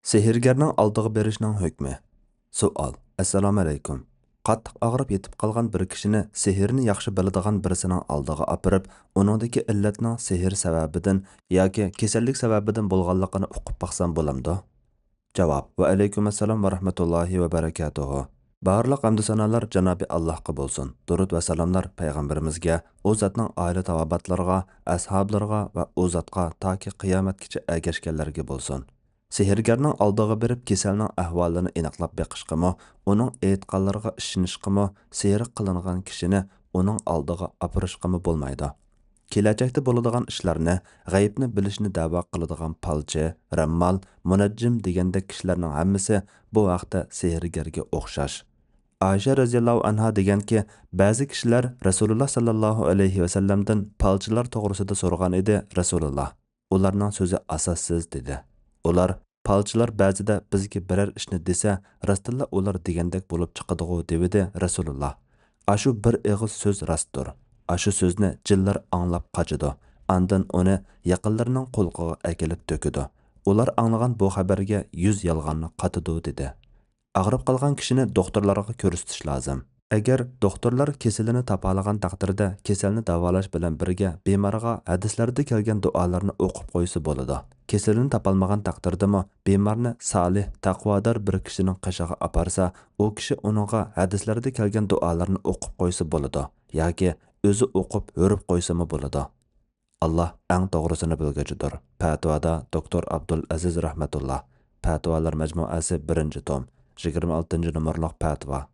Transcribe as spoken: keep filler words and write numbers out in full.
سېھىرگەرنىڭ ئالدىغا بېرىشنىڭ ھۆكمى. سوئال. ئەسسالامۇئەلەيكۇم. قاتتىق ئاغرىپ يېتىپ قالغان بىر كىشىنى سېھىرنى ياخشى بىلىدىغان بىرسىنىڭ ئالدىغا ئاپىرىپ، ئۇنىڭدىكى ئىللەتنىڭ سېھىر سەۋەبىدىن ياكى كېسەللىك سەۋەبىدىن بولغانلىقىنى ئۇقۇپ باقسام بولامدۇ؟ جاۋاب. ۋەئەلەيكۇم ئەسسالام ۋە رەھمەتۇللاھى ۋە بەرەكاتۇھۇ. بارلىق ھەمدۇ سانالار جانابى ئاللاھقا بولسۇن. دۇرۇت ۋە سالاملار پەيغەمبىرىمىزگە، ئۇ زاتنىڭ ئائىلە تاۋابىئاتلىرىغا، ئەسھابلىرىغا ۋە ئۇ زاتقا تاكى قىيامەتكىچە ئەگەشكەنلەرگە بولسۇن. سېھىرگەرنىڭ ئالدىغا بېرىپ كېسەلنىڭ ئەھۋالىنى ئېنىقلاپ بېقىشقىمۇ، ئۇنىڭ ئېيتقانلىرىغا ئىشىنىشقىمۇ، سېھىر قىلىنغان كىشىنى ئۇنىڭ ئالدىغا ئاپىرىشقىمۇ بولمايدۇ. كېلەچەكتە بولىدىغان ئىشلارنى، غەيىبنى بىلىشنى دەۋا قىلىدىغان پالچى، رەممال، مۇنەججىم دېگەندەك كىشىلەرنىڭ ھەممىسى بۇ ھەقتە سېھىرگەرگە ئوخشاش. ئائىشە رەزىياللاھۇ ئەنھا دېگەنكى، بەزى كىشىلەر رەسۇلۇللا ساللاللاھۇ ئەلەيھى ۋەسەللەمدىن پالچىلار توغرىسىدا سورىغان ئىدى، رەسۇلۇللا، ئۇلارنىڭ سۆزى ئاساسسىز، دېدى. ئۇلار، پالچىلار بەزىدە بىزگە بىرەر ئىشنى دېسە، راستتىنلا ئۇلار دېگەندەك بولۇپ چىقىدىغۇ، دېۋىدى رەسۇلۇللا. ئاشۇ بىر ئېغىز سۆز راستتۇر. ئاشۇ سۆزنى جىنلار ئاڭلاپ قاچىدۇ، ئاندىن ئۇنى يېقىنلىرىنىڭ قۇلىقىغا ئەكېلىپ تۆكىدۇ. ئۇلار ئاڭلىغان بۇ خەۋەرگە يۈز يالغاننى قاتىدۇ، دېدى. ئاغرىپ قالغان كىشىنى دوختۇرلارغا كۆرسىتىش لازىم. ئەگەر دوختۇرلار كېسىلىنى تاپالىغان تەقدىردە، كېسەلنى داۋالاش بىلەن بىرگە بىمارغا ھەدىسلەردە كەلگەن دۇئالارنى ئوقۇپ قويسا بولىدۇ. كېسىلىنى تاپالمىغان تەقدىردىمۇ بىمارنى سالىھ، تەقۋادار بىر كىشىنىڭ قېشىغا ئاپارسا، ئۇ كىشى ئۇنىڭغا ھەدىسلەردە كەلگەن دۇئالارنى ئوقۇپ قويسا بولىدۇ ياكى ئۆزى ئوقۇپ ھۆرۈپ قويسىمۇ بولىدۇ. ئاللا ئەڭ توغرىسىنى بىلگۈچىدۇر. پەتىۋادا دوكتور ئابدۇل ئەزىز رەھمەتۇللا. پەتىۋالار مەجمۇئەسى، بىرىنچى توم، يىگىرمە ئالتىنچى نومۇرلۇق پەتىۋا.